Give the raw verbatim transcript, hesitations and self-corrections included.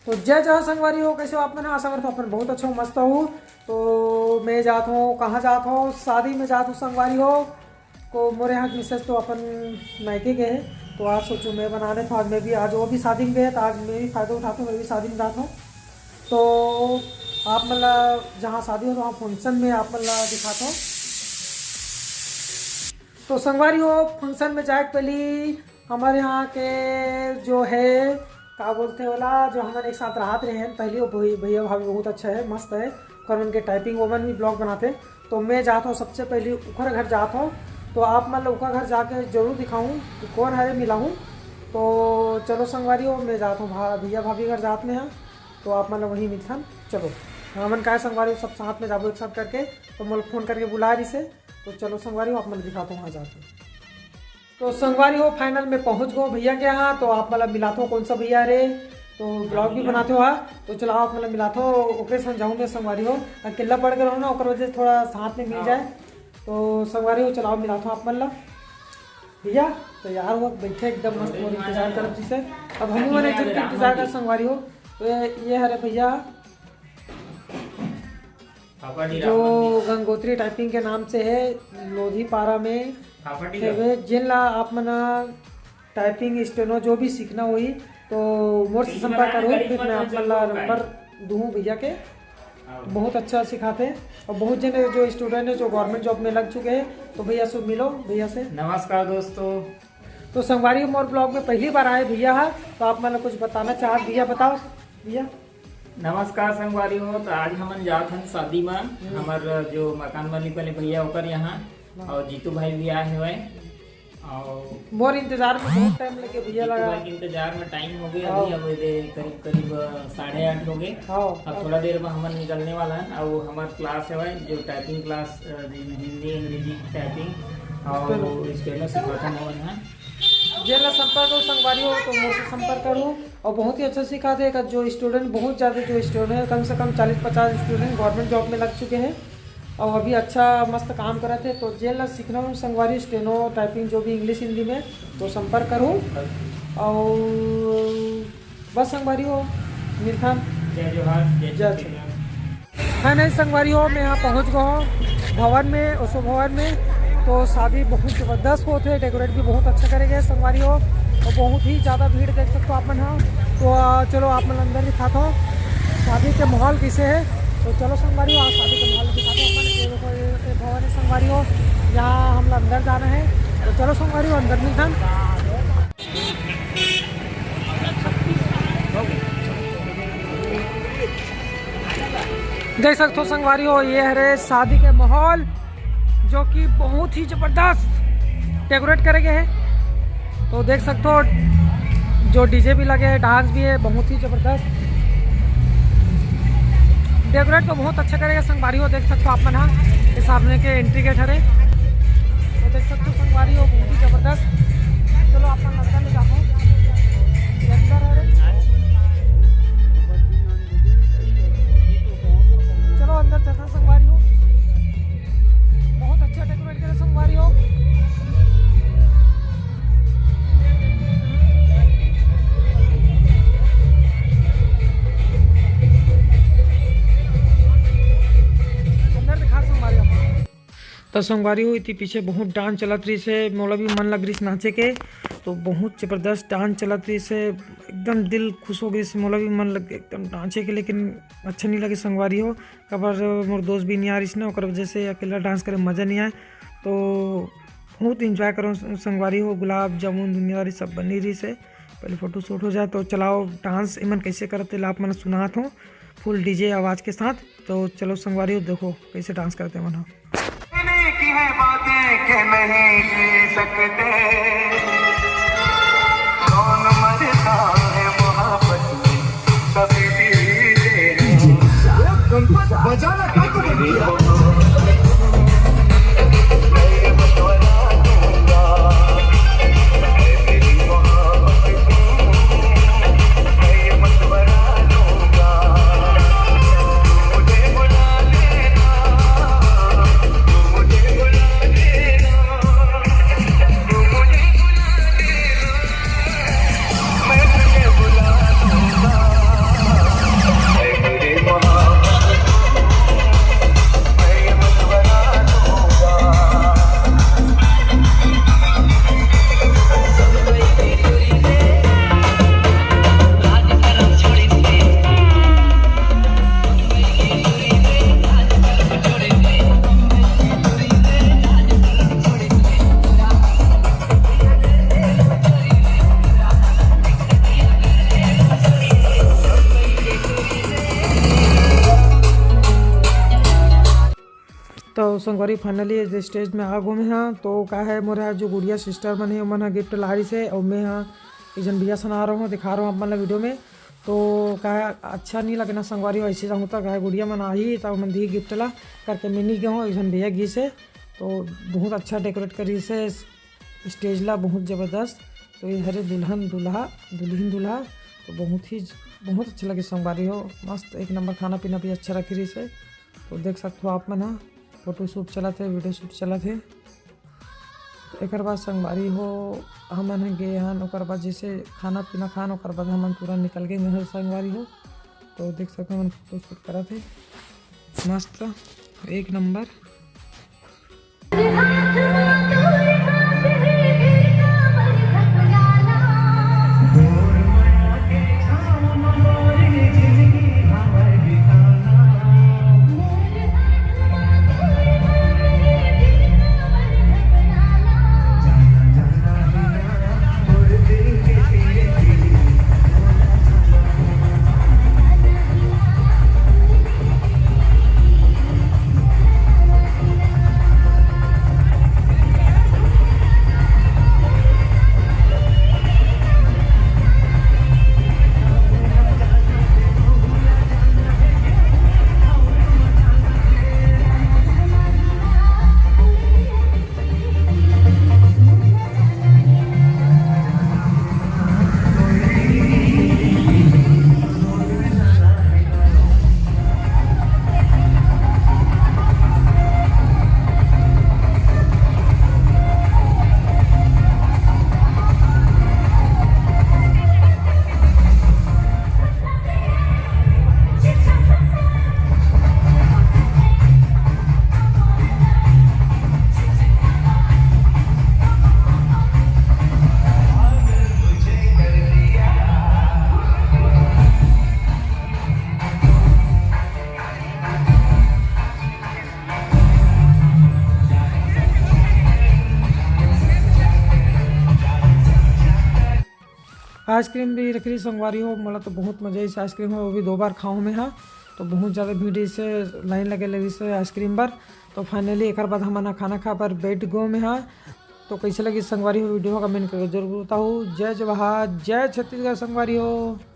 तो जय जवान संगवारी हो, कैसे हो आप मन? आशा करता हूँ अपन बहुत अच्छा हो, मस्त हो। तो मैं जात हूँ, कहाँ जात हूँ? शादी में जात हूँ संगवारी हो। को मोरे यहाँ के मिसेज तो अपन मायके गए हैं, तो आज सोचो मैं बना लेता हूँ। आज मैं भी, आज वो भी शादी में गए, तो आज मैं भी फ़ायदा उठाता हूँ, मैं भी शादी में जाता हूँ। तो आप मन ला जहाँ शादी हो, वहाँ फंक्शन में आप मन ला दिखाता हूँ। तो संगवारी हो, फंक्शन में जाए के पहली हमारे यहाँ के जो है, का बोलते वाला, जो हमन एक साथ रहत रहे हैं पहली, वो भई-, भैया भाभी बहुत अच्छा है, मस्त है। और उनके टाइपिंग, वो मन भी ब्लॉग बनाते। तो मैं जात हूँ, सबसे पहली उखर घर जात हूँ। तो आप मन ला उखर घर जाके जरूर दिखाऊँ कि कौन हरे, मिलाऊँ। तो चलो संगवारी हो, मैं जात हूँ भा-, भैया भाभी घर जात में है, तो आप मन ला वहीं मिलथन। चलो, हमन काय संगवारी हो, सब साथ में जाबो एक साथ करके। तो मोला फोन करके बुला रही से, तो चलो संगवारी हो, आप मन दिखाता हूँ वहाँ जाके। तो संगवारी हो, फाइनल में पहुँच गो भैया के यहाँ। तो आप मन ला मिलाता हूँ कौन सा भैया रे, तो ब्लॉग भी बनाते हो। हाँ, तो चलाओ, आप मन ला मिलाता हूँ, ओकरे संग जाऊँ मैं संगवारी हो, अकेला पड़ गया हूँ ना, ओकर वजह से थोड़ा साथ में मिल जाए। तो संगवारी हो, चलाओ मिलाता हूँ आप मन ला। भैया तैयार हो, बैठे एकदम मस्त, मोर इंतजार करत जिसे। अब हम मन एक जन के इंतजार कर संगवारी हो। तो ये, ये हरे भैया, पापा जी जो रावण जी। गंगोत्री टाइपिंग के नाम से है, लोधी पारा में पापा जी हेवे। जिन ला आप मन टाइपिंग, स्टेनो जो भी सीखना होही, तो मोर से ठीक संपर्क है, करो, करीब फिर मैं मत आप मन ला चलो, नंबर दूँ भैया के। हाँ। बहुत अच्छा सिखाते हैं, और बहुत जने जो स्टूडेंट है जो गवर्नमेंट जॉब में लग चुके हैं, तो भैया से मिलो, भैया से। नमस्कार दोस्तों। तो संगवारी हो, मोर ब्लॉग में पहली बार आए भैया हा, तो आप मन ला कुछ बताना चाहत भैया, बताओ भैया। नमस्कार संगवारी हो, तो आज हमन जात हन शादी में। हम्म। हमर जो मकान मालिक वाले भैया ओकर यहाँ, हाँ। और जीतू भाई भी आए हुए हैं। और मोर इंतजार में बहुत टाइम लगे भैया जीतू लगा। भाई के इंतजार में टाइम हो गया, हाँ। अभी अब ये करीब करीब, अ, साढ़े आठ हो गए। हाँ। अब थोड़ा देर में हमन निकलने वाला है। और हमार क्लास है भाई, जो टाइपिंग क्लास, अ, जिसमें हिंदी, अंग्रेजी टाइपिंग और चलो। स्टेनो सिखाता हूँ यहाँ। जेन ला संपर्क हो संगवारी हो, तो मोर से संपर्क करो। और बहुत ही अच्छा सिखाते हैं, जो स्टूडेंट, बहुत ज़्यादा जो स्टूडेंट है, कम से कम चालीस पचास स्टूडेंट गवर्नमेंट जॉब में लग चुके हैं और अभी अच्छा मस्त काम करत है। तो जेन ला सीखना हो संगवारी, स्टेनो टाइपिंग, जो भी इंग्लिश हिंदी में, तो संपर्क करो। और बस संगवारी हो, मिलथन। जय जोहार, जय जय छत्तीसगढ़। है नहीं संगवारी हो, मैं यहाँ पहुँच गया हूँ भवन में, ओसो भवन में। तो शादी बहुत ज़बरदस्त होत है, डेकोरेट भी बहुत अच्छा करे गए संगवारी हो, और बहुत ही ज़्यादा भीड़ देख सकते हो आप मन। हाँ, तो आ, चलो आप मन अंदर दिखाता हूँ शादी के माहौल कैसे है। तो चलो संगवारी हो, आज शादी के माहौल दिखाते हैं अपन। ये देखो, ये, ये भवन है संगवारी हो, यहाँ हम लोग अंदर जाना है। तो चलो संगवारी हो, अंदर मिलथन। देख सकते हो संगवारी हो, ये हरे शादी के माहौल, जो कि बहुत ही जबरदस्त डेकोरेट करे गए हैं। तो देख सकते हो, जो डीजे भी लगे है, डांस भी है, बहुत ही जबरदस्त डेकोरेट तो बहुत अच्छा करेगा संगवारी हो। देख सकते हो आप मन, हाँ, ये सामने के एंट्री गेट हरे, तो देख सकते हो संगवारी हो, बहुत ही जबरदस्त। चलो आप मन अंदर ले जाओ, ये अंदर हरे। चलो अंदर चलते हैं संगवारी हो, बहुत अच्छा डेकोरेट करे संगवारी हो। अंदर दिखा संगवारी हो। तो संगवारी हो, इति पीछे बहुत डांस चलत रहिस हे, मोला भी मन लग रहिस नाचे के, तो बहुत जबरदस्त डांस चलत रहिस हे, एकदम दिल खुश हो गइस, मोला भी मन लग एकदम नाचे के, लेकिन अच्छा नहीं लगे संगवारी हो, काबर मोर दोस्त भी नहीं आ रहिस ना, ओकर वजह से अकेला डांस करे मजा नहीं आए। तो बहुत एंजॉय करो संगवारी हो, गुलाब जामुन दुनियादारी सब बनी रहिस हे। पहले फोटो शूट हो जाए, तो चलाओ डांस एमन कैसे करते ला आप मन सुनात हो फुल डीजे आवाज़ के साथ। तो चलो संगवारी हो, देखो कैसे डांस करते मन हो। कहने की है बातें कि नहीं जी सकते, कौन मरता है मोहब्बत में, सभी दीवाने। बजाना क्या करेंगे? तो संगवारी, finally stage में आ गो मैं हा। तो का है, मोर हा जो गुड़िया sister मन हे, ओमन हा gift ला रिहिसे, अउ मैं हा एक झन भैया सन आ रहो, दिखा रहो आप मन ला video में। तो का है, अच्छा नहीं लगे ना संगवारी हो, ऐसे जाऊँ तो का है, गुड़िया मन आही तो ओमन दी gift ला करके मैं नहीं गए हूँ, एक झन भैया गिस हे। तो बहुत अच्छा decorate करिसे stage ला, बहुत जबरदस्त। तो ये हरे दुल्हन दूल्हा, दुल्हिन दूल्हा, तो बहुत ही, बहुत अच्छा लगे संगवारी हो, मस्त एक नंबर खाना पीना भी अच्छा रखे रिहिसे। तो देख सकते हो आप मन हा, photo shoot चलत हे, video shoot चलत हे। तो एकर बाद संगवारी हो, हमन ह गे हन, ओकर बाद जैसे खाना पीना खान, ओकर बाद हमन तुरंत निकल गे घर संगवारी हो। तो देख सकते हो, हमन photo shoot करत हे, मस्त एक नंबर। आइसक्रीम भी रख रही संगवारी हो, मोला तो बहुत मजा आइस आइसक्रीम हो, वो भी दो बार खाऊँ मैं हा। तो बहुत ज़्यादा भीड़ से लाइन लगे लगी से आइसक्रीम बर। तो finally एकर बाद हमन हा खाना खा बर बैठ गो मैं हा। तो कैसे लगी संगवारी हो video, comment करके जरूर बताओ। जय जवाहर, जय छत्तीसगढ़ संगवारी हो।